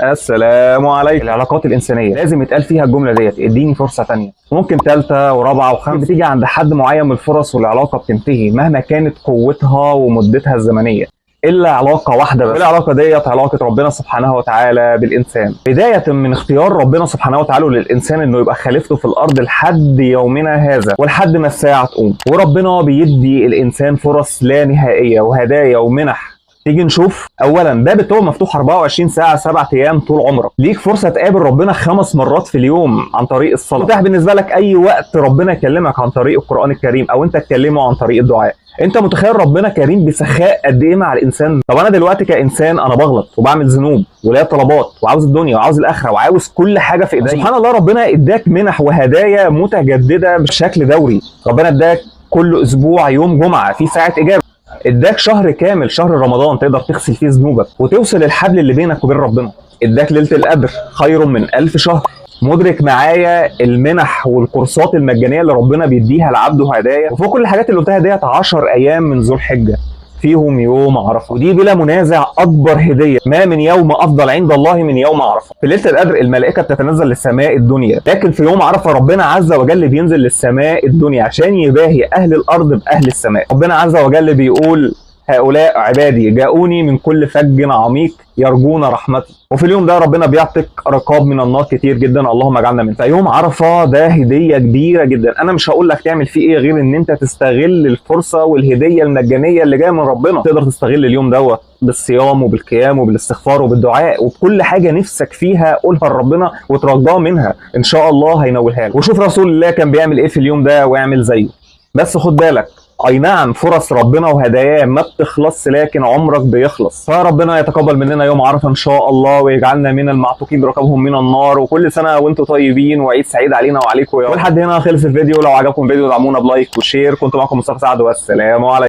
السلام عليكم. العلاقات الانسانية لازم يتقال فيها الجملة ديت، اديني فرصة ثانية، ممكن ثالثة ورابعه وخامسه. بتيجي عند حد معين من الفرص والعلاقة بتنتهي مهما كانت قوتها ومدتها الزمنية، الا علاقة واحدة بس. العلاقة ديت علاقة ربنا سبحانه وتعالى بالانسان، بداية من اختيار ربنا سبحانه وتعالى للانسان انه يبقى خليفته في الارض لحد يومنا هذا ولحد ما الساعة تقوم. وربنا بيدي الانسان فرص لا نهائية وهدايا ومنح. تيجي نشوف اولا باب التوبة مفتوح 24 ساعة 7 ايام طول عمرك، ليك فرصة تقابل ربنا 5 مرات في اليوم عن طريق الصلاة، متاح بالنسبة لك اي وقت ربنا يكلمك عن طريق القران الكريم او انت تكلمه عن طريق الدعاء. انت متخيل ربنا كريم بسخاء قد ايه مع الانسان؟ طب انا دلوقتي كانسان انا بغلط وبعمل ذنوب ولا طلبات وعاوز الدنيا وعاوز الاخرة وعاوز كل حاجة في ايديا. سبحان الله ربنا اداك منح وهدايا متجددة بشكل دوري، ربنا اداك كل اسبوع يوم جمعه في ساعة اجابه، اداك شهر كامل شهر رمضان تقدر تغسل فيه ذنوبك وتوصل الحبل اللي بينك وبين ربنا، اداك ليلة القدر خير من 1000 شهر. مدرك معايا المنح والكورسات المجانية اللي ربنا بيديها لعبده هدايا. وفوق كل الحاجات اللي قلتها ديت 10 ايام من ذو الحجة فيهم يوم عرفه، ودي بلا منازع اكبر هديه، ما من يوم افضل عند الله من يوم عرفه. في ليلة القدر الملائكة بتتنزل للسماء الدنيا، لكن في يوم عرفه ربنا عز وجل بينزل للسماء الدنيا عشان يباهي اهل الارض باهل السماء. ربنا عز وجل بيقول هؤلاء عبادي جاءوني من كل فج عميق يرجون رحمتي. وفي اليوم ده ربنا بيعتق رقاب من النار كتير جدا، اللهم اجعلنا منه. فيوم عرفه ده هديه كبيرة جدا، انا مش هقول لك تعمل فيه ايه غير ان انت تستغل الفرصة والهديه المجانية اللي جاية من ربنا. تقدر تستغل اليوم دوت بالصيام وبالقيام وبالاستغفار وبالدعاء وبكل حاجة نفسك فيها قولها لربنا وترجاه منها، ان شاء الله هينولها لك. وشوف رسول الله كان بيعمل ايه في اليوم ده واعمل زيه. بس خد بالك، اي نعم فرص ربنا وهداياه ما بتخلصش، لكن عمرك بيخلص. فربنا يتقبل مننا يوم عرفه ان شاء الله ويجعلنا من المعتوقين برقابهم من النار. وكل سنة وانتم طيبين وعيد سعيد علينا وعليكم يا رب. ولحد هنا خلص الفيديو، لو عجبكم الفيديو دعمونا ب like و share. كنت معكم مصطفى سعد والسلام عليكم.